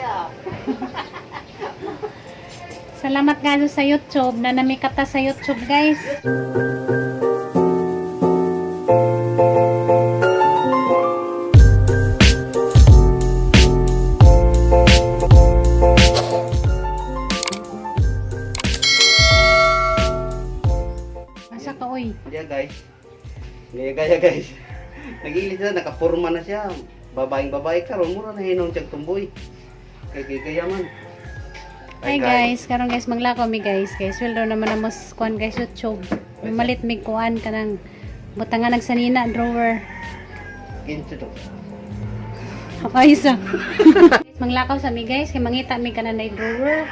Gaya. Salamat nga sa YouTube na namikata sa YouTube, guys. Asa ka, oy? Yeah, guys. Gaya gaya, guys. Nagilit na nakaporma na siya. Babaeng babae karon mura na hinon siyang tumboy. Kay kay gaya man. Hi guys, karon guys maglakaw mi guys. Guys, well daw naman na mas kuan guys YouTube. Malit mi kuan kanang butangan nagsanina drawer. Kinsa to? Ay sa. Manglakaw sa mi guys kay mangita mi kanan na drawer.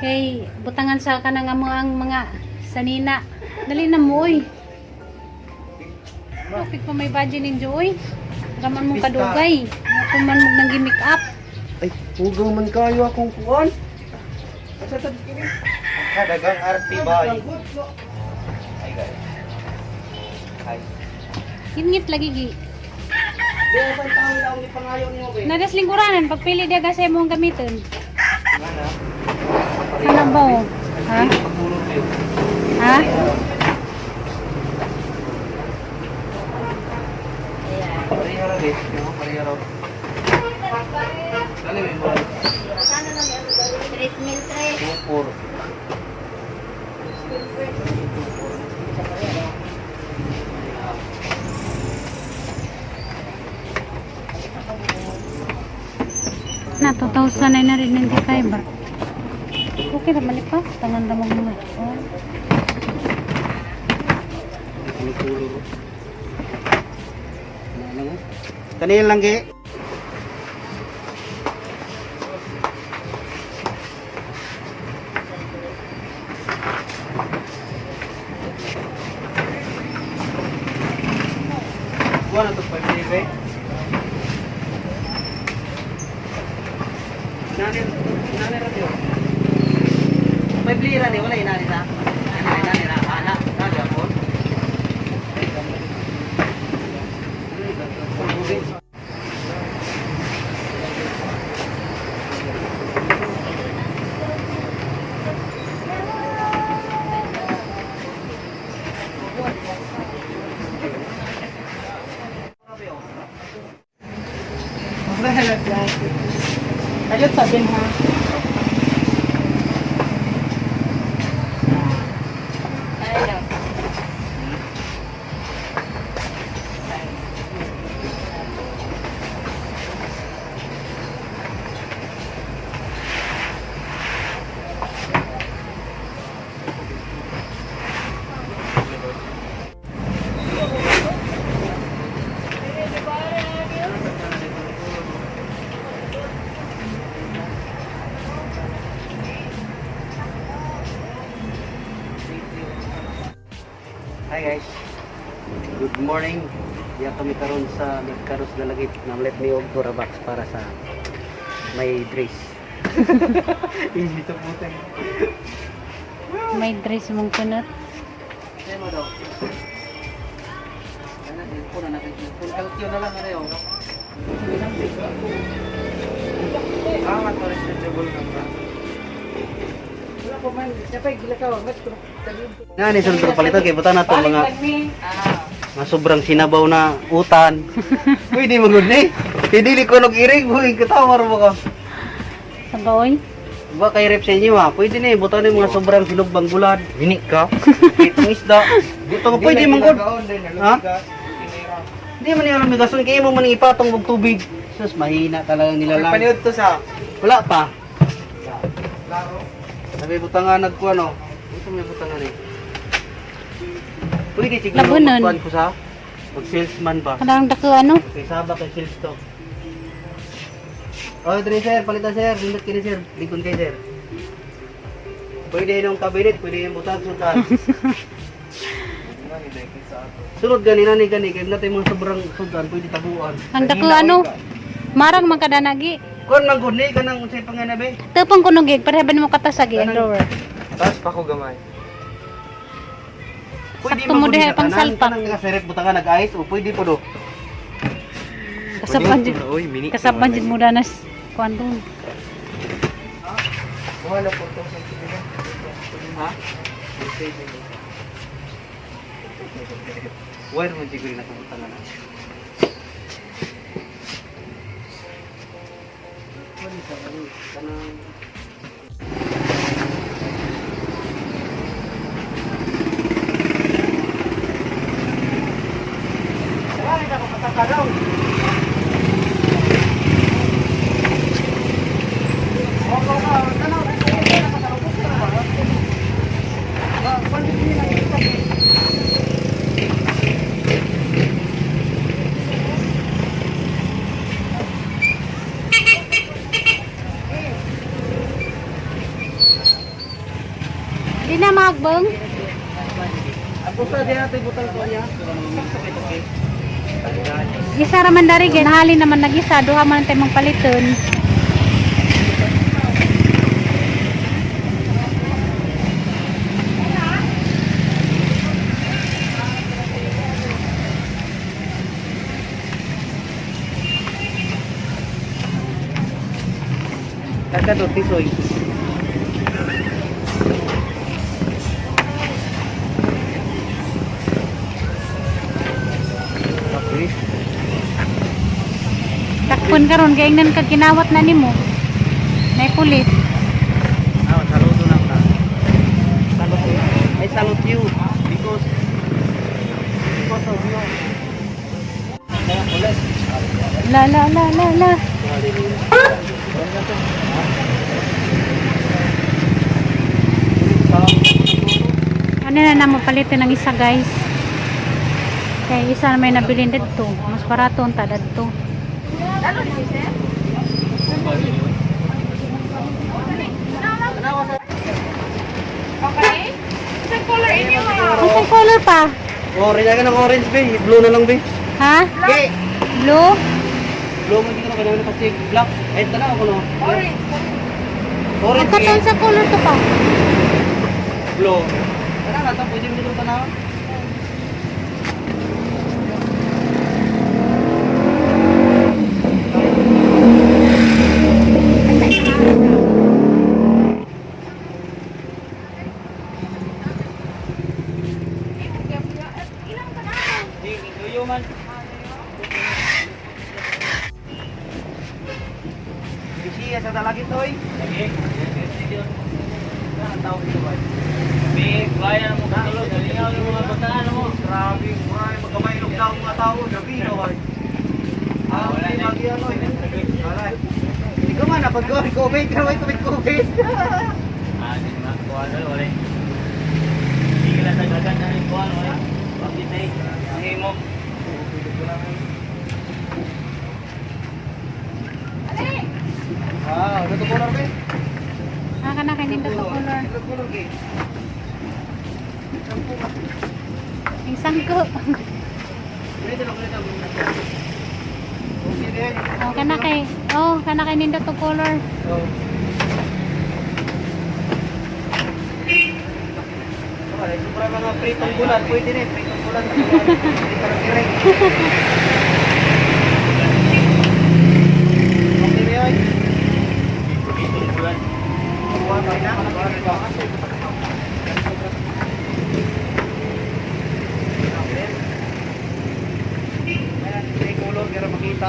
Kay butangan sa kanang amo ang mga sanina. Dali na mo oy. Tupig pa may budget ninyo oy. Raman mong kadugay. Ako man mo nang make up. Ay, hugaw man kayo akong kuan. Asa ta kini? Kadagang RT boy. Hi guys. Hi. Ingit lagi gi. Di ba tao lang ni pangayo nimo be? Nadas lingkuranan pagpili diya kasi mong gamiton. Ano? Ano ba? Oh? Ha? Pagulong kayo. Ha? Pareho ra guys. Yung pareho ra. Dali may mga 3,003. 2-4. Na 2,995 ba? Okay naman ni pa. Tangan na mga. Oh. Ano kulor? Ano lang? Kanil lang ge. Kuha na to 5 be. Nani nani ra diyo. May blira ni wala inani ta. Inani nani ra ana na gyapon. Ayot sabi ha. Hi guys. Good morning. Diya kami karon sa Nagkaros Dalagit. Namlet mi og Durabox para sa may dress. Easy to putay. May dress mong kunot. Kaya mo daw. Ano, cellphone na naka-cellphone. Kalkyo na lang ano yun. Ah, to reschedule na ba? Wala ko man. Sapay gila ka. Mas ko. Nga ni sulod palitan kay buta na to mga mga sobrang sinabaw na utan. Pwede mo gud ni. Kay dili ko nog irig, buhi katawar mo ka. Sa baoy. Ba kay rep sa inyo ha. Pwede ni buta ni mga sobrang sinugbang gulad. Mini ka. Pitong isda. Buta ko pwede man gud. Ha? Hindi man niya alam gason kay imo man ipatong og tubig. Sus mahina talaga nila lang. Paniod to sa Wala pa. Sabi butangan nagkuan oh. Ito may butangan eh. Pwede siguro Labunon. magkuan ko sa mag salesman ba? Kanang dako ano? Kay saba kay sales to. Oh, dre sir, palitan sir, dindot kini sir, likon kay sir. Pwede yung cabinet, pwede yung butang sultan. Sunod gani na ni gani kay natin mga sobrang sultan pwede tabuan. Ang dako ano? Marang man kadanagi. Kuan man gud ni kanang unsay panganabi? Tupong kuno gig pareha ba nimo katasagi ang drawer? Taas pa ko gamay. Pwede Sakto mo man gud ni diha sa pang tanan, salpak. Kanang nga serep butangan nag-ice o pwede po do. Kasapan jud. Oy, mini. Kasapan jud mo danas. kuan dun. Wala po ito sa sige. Ha? Wire mo siguro na kabutan na. Kanang Wala na ako patatagaw. Di na magbong. Ako sa di natin butang ko niya. Okay. Isa ra man dari kay nahalin naman nag-isa, duha man tayo mong paliton. Kaka do tisoy. Okay. Takpon karon kay ingnan kag kinawat na nimo. Nay pulis. Ah, saludo lang ta. Salute. I salute you because of you. La la la la la. Ano na namo palitin ng isa, guys. Kay isa na may nabilin didto. Mas barato unta didto. Okay? Isang color inyo ha. Unsay color pa? Orange na ng orange be, blue na lang be. Ha? Okay. Blue? Blue man gid ko na kasi black. Ay tanaw ko no. Orange. Orange. Ang katon sa color to pa. Blue. Tanaw na to, pwede mo dito tanaw. Ilang ka na? Di, duyo man. Bisiya sa talagit oy. Lagi. Sige. Ang tawag dito ba? Big, bayan mo katulog. Galingaw yung mga bataan mo. Grabe, grabe magkamay lockdown mga tao, gabi no ba? Ah, Wala wala na. na ano eh. Wala. Hindi ko man napag COVID, kaway COVID COVID. Ah, di na kuha na wala. Sige lang dagdagan na rin kuha wala. Bakit ay himo. Ah, ano to color be? Ah, kana kay nindot to color. Ano color ke? Ang sangko. Dito na dito. Okay din. Oh, kana kay oh, kana kay nindot to color. Oh. Okay, sobra mga pritong bulan, pwede na eh, pritong bulan. Hindi ka nagkiring. Okay ba yun? Itong bulan. Okay na? Ayan, may color para makita.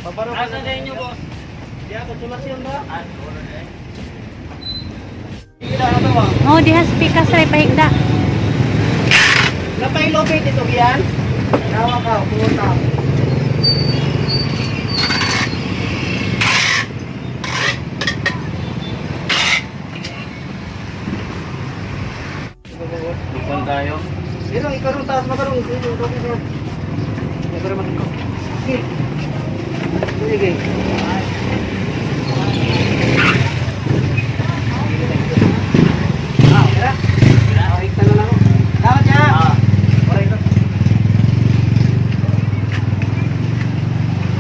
Pabaro ka Asa na inyo, boss? Di ako solusyon ba? Ah, wala na eh. Sige na ano ba? Oh, diha speakers ray pahigda. Napay-locate ito giyan? Nawa ka, pumunta. Lupon tayo. Dito, ikaw taas makarong. Dito, dito, dito. Ikaw rin Okay. Sige. Ah, tara. Ah, ikta na lang ako. Dapat siya. Ah. Wala ito.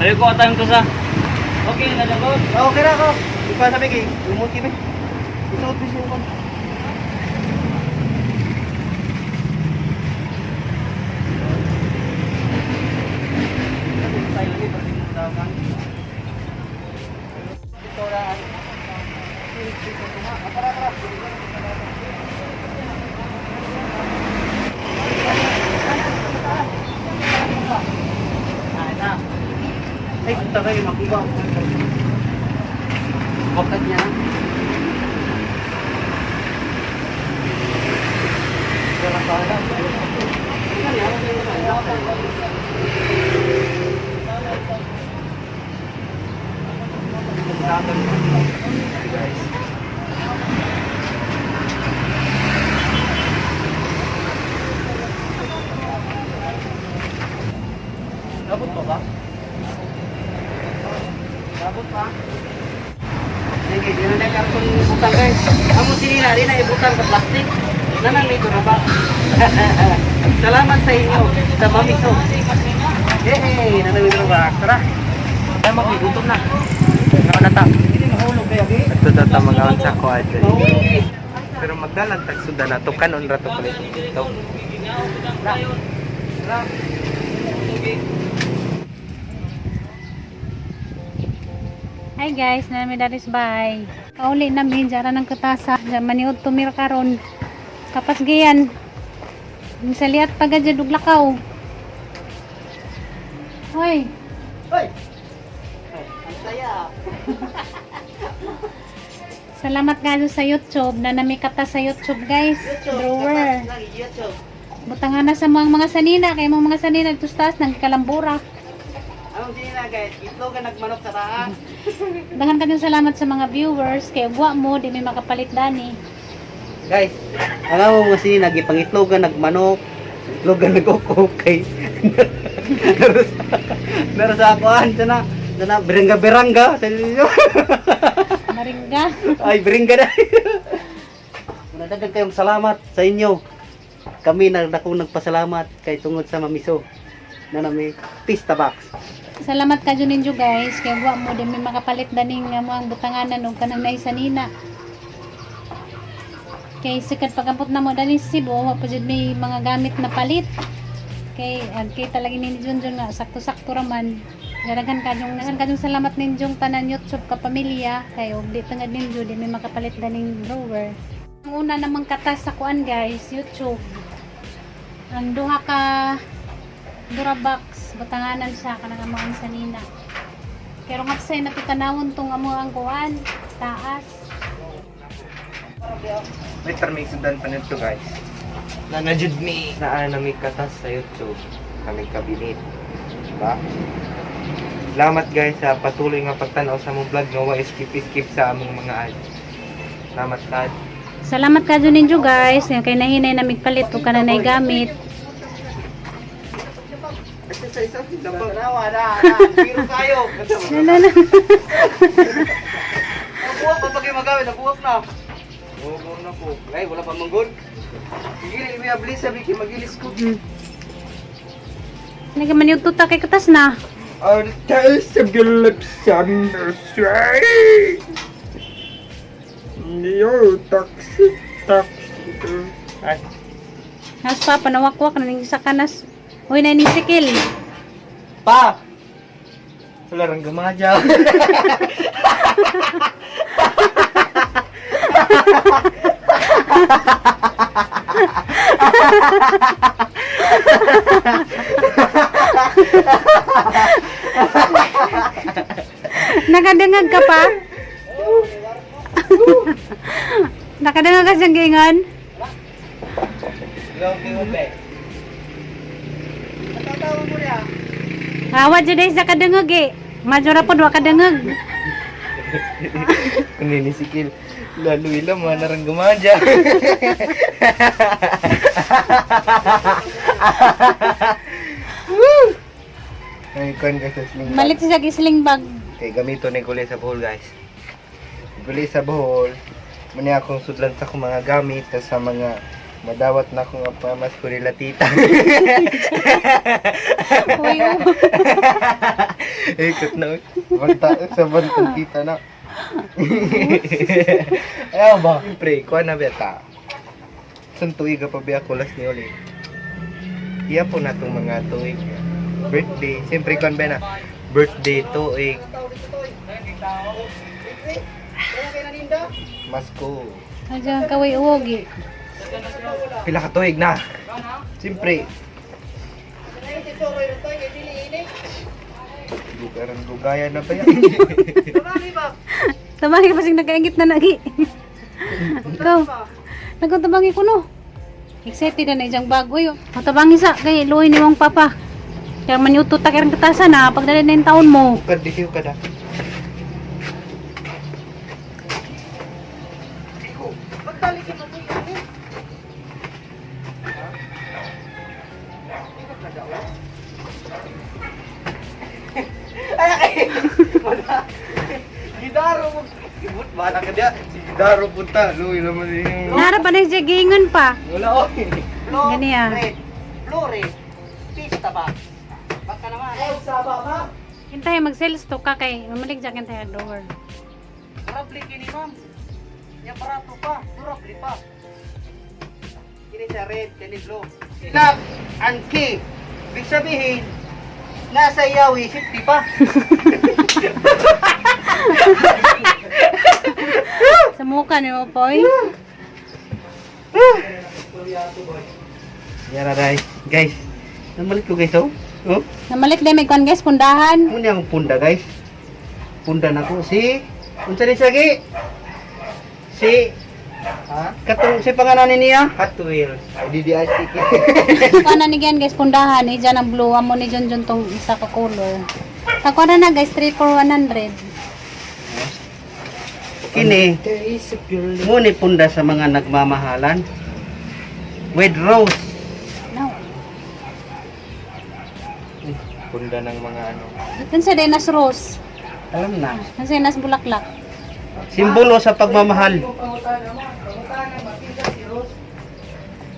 Ayo ko atang to sa. Okay na na boss. Okay ra ko. Ipa sabi kay remote kini. Isuot ko siya kon. Ay, tagay, makuha ko. Bakit niya na? Dapat pa ba? Dapat pa? Sige, di na karton butang guys. Amo sinila rin na ibutang sa plastic. Nanang dito na ba? Salamat sa inyo, sa Mami So. Yay! Nanang dito na ba? Tara. Ay, magigutom na. Nakanata. Ato daw ta magaon sa kuan. Pero magdalag tag sudan na to kanon ra to palit dito. Hi guys, nami daris bye. Kauli namin jara ng katasa, maniud tumir karon. Kapas giyan. Saliat pagad dyan lakaw. Hoy, Hoy! Ang saya. salamat kayo sa YouTube na nami kata sa YouTube guys. Drawer. YouTube. Butangan na sa mga sanina kay mga sanina tustas nang kalambura. Anong sinila guys? Itlog ang nagmanok sa taas. Daghan kayong salamat sa mga viewers kay wa mo di may makapalit dani. Guys, alam mo mga sinina, gipangitlogan nagmanok, itlogan nagkukok kay naro sa akuan, sana, sana, berangga berangga, sa ninyo. Maringga. Ay, berangga na. Unadagan kayong salamat sa inyo. Kami na akong nagpasalamat kay tungod sa mamiso na nami pista box. Salamat kadyo ninyo guys kay wa mo di may makapalit dani nga mo ang butanganan og kanang nay sanina. Kay sikat pagampot na mo dani sa Cebu, wa pa jud may mga gamit na palit. Kay agkita lagi ni Junjun nga sakto-sakto ra man. Daghan kadyong salamat ninyong tanan YouTube ka pamilya kay og di tungod ninyo di may makapalit daning drawer. Ang una namang katas sa kuan guys, YouTube. Ang duha ka Durabox, butanganan siya kanang amo ang sanina. Pero nga say natutanawon tong amo ang kuan, taas. May terming sudan pa nito guys. Na najud mi. Naa na may katas sa YouTube. Kaming kabinet. Diba? Salamat guys sa patuloy nga pagtan-aw sa among vlog nga wa skip skip sa among mga ads. Salamat kad. Salamat kadyo ninyo guys, nga kay nahinay na migpalit og kananay gamit. Tanawa na, na, biro kayo. Wala na. Nabuwak pa pag magamit, nabuwak na. Oo, na po. Ay, wala pa manggol. Sige, may abli sabi kay magilis ko. Nagaman yung tuta kay katas na. Our taste of your lips on the way. Yo, toxic, toxic. Ay, Nas pa panawakwak na ning sa kanas. Uy na ning sikil. Pa! wala rang gumadya. Nakadangag ka pa? Nakadangag ka siyang giingon? Natatawa mo niya. Awa jud ay sa kadangag eh. Majora pod wa kadangag. Ninisikil. Lalo ila, mga narang gumadya. Ay, kuhan ka sa sling bag. Malit siya sling bag. Okay, gamito ni gulay sa Bohol, guys. Gulay sa Bohol. Muna akong sudlan sa akong mga gamit, tas sa mga Madawat na akong pamas ko nila tita. Uy, oh. Ikot na. Banta, sa bantang tita na. Ayaw ba? Siyempre, kuha na beta. Isang tuig pa ba ako last ni Oli? Iya po na itong mga tuig. Birthday. Siyempre, kuha na. Birthday tuig. Masko. Adyan kaway uwogi. Pila ka tuig na. Siyempre. Lugaran lugayan na ba yan? Tabangi pa sing nakaingit na nagi. Ikaw. Nagkatabangi ko no. Excited na na ijang bago yo. Matabangi sa kay luoy ni mong papa. Kaya manyuto ta kay katasan na pagdali na yung taon mo. Ukad, disiw ka na. Gidaro mo. Ibot, bahala ka diya. Si Gidaro punta. Luwi naman yung... Nara pa na siya giingon pa. Wala, oy. Blue, Gani ah. red, blue, red. Pista ba? Baka naman. Ay, saba ba? Hintay mag-sales to ka kay mamalig jacket tayo drawer. Durable kini ma'am. Yang barato pa, durable pa. Kini siya red, kini blue. Lock and key. Ibig sabihin, nasa iyawi, safety pa. Sa mukha ni mo poy. Yara, guys. Guys, namalit ko guys, oh. Oh, Namalik din may kuan guys pundahan. Muna ang punda guys. Punda na ko si unsa ni siya gi? Si Ha? katong si pangalan niya? Hot Wheels. Ay, DDIC. Kuan na ni gian guys pundahan ija ng blue amo ni Junjun tong isa ka color. Takuan na na guys 3 for 100. Kini mo ni punda sa mga nagmamahalan. With rose. No. Punda ng mga ano. Unsa din nas rose? Alam na. Unsa nas bulaklak? Simbolo sa pagmamahal.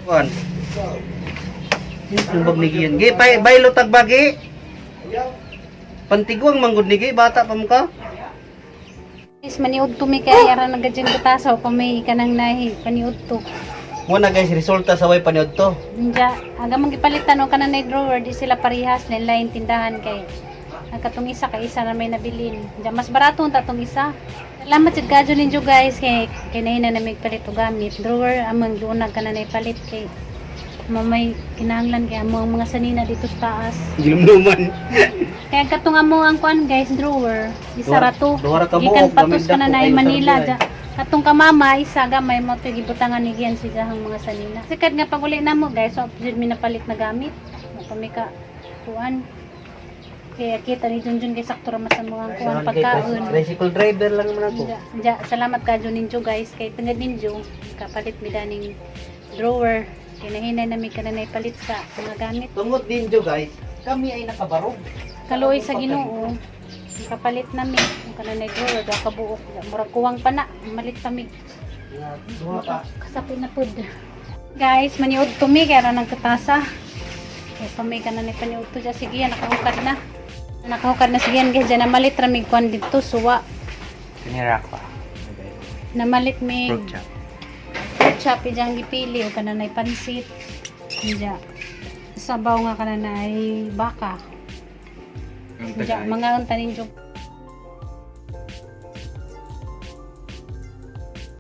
Kuan. Yung bag ni Gian. Gi, baylo tagbagi. Pantiguang manggod ni Gi, bata pa mo ka. Is maniud to mi kay ara nagadyan katasaw pa may kanang nahi paniud to. Muna guys, resulta sa way paniod to. Inja, aga mong gipalitan og kanang na drawer di sila parehas lain tindahan kay ang katong isa kay isa na may nabilin. Inja, mas barato ang tatong isa. Salamat jud kadyo ninyo guys kay kay na namig palit og gamit. Drawer among giunag kana na ipalit kay mamay kinahanglan kay amo ang mga sanina dito sa taas. Gilumluman. Kaya katong amo ang kuan guys drawer, isa ra to. Duha ra ka Gikan buok, patos gamit ka na dako na kayo sa Manila biyahe. ja. Katong kamama isa gamay mo to gibutangan ni giyan si jahang mga sanina. Sikat nga paguli na mo guys, so jud mi napalit na gamit. Mo pa mi ka kuan. Kaya kita ni Junjun kay sakto ra man sa mga kuan pagkaon. Tricycle driver lang naman ako. Ja, ja, salamat ka Jun ninyo guys kay tungod ninyo kapalit mi daning drawer. Kinahinay na mi kananay palit sa mga gamit. Tungod din jo guys, kami ay nakabarog. Kaluoy sa Ginoo. Kapalit nami ang kananay drawer duha ka buok. Murag kuwang pa na, malit pa mi. Duha pa. Kasapi na pud. Guys, maniud to mi kay ra nagkatasa. Kay pa may kananay paniud to dya sige yan, nakahukad na. Nakahukad na sige yan guys, dyan namalit ra mig kuan didto suwa. Sinira ko. Namalit mig Fruit chop. Fruit chop ijang gipili o kananay pansit. Dya. Sabaw nga kananay baka. Dya, mga unta ninyo.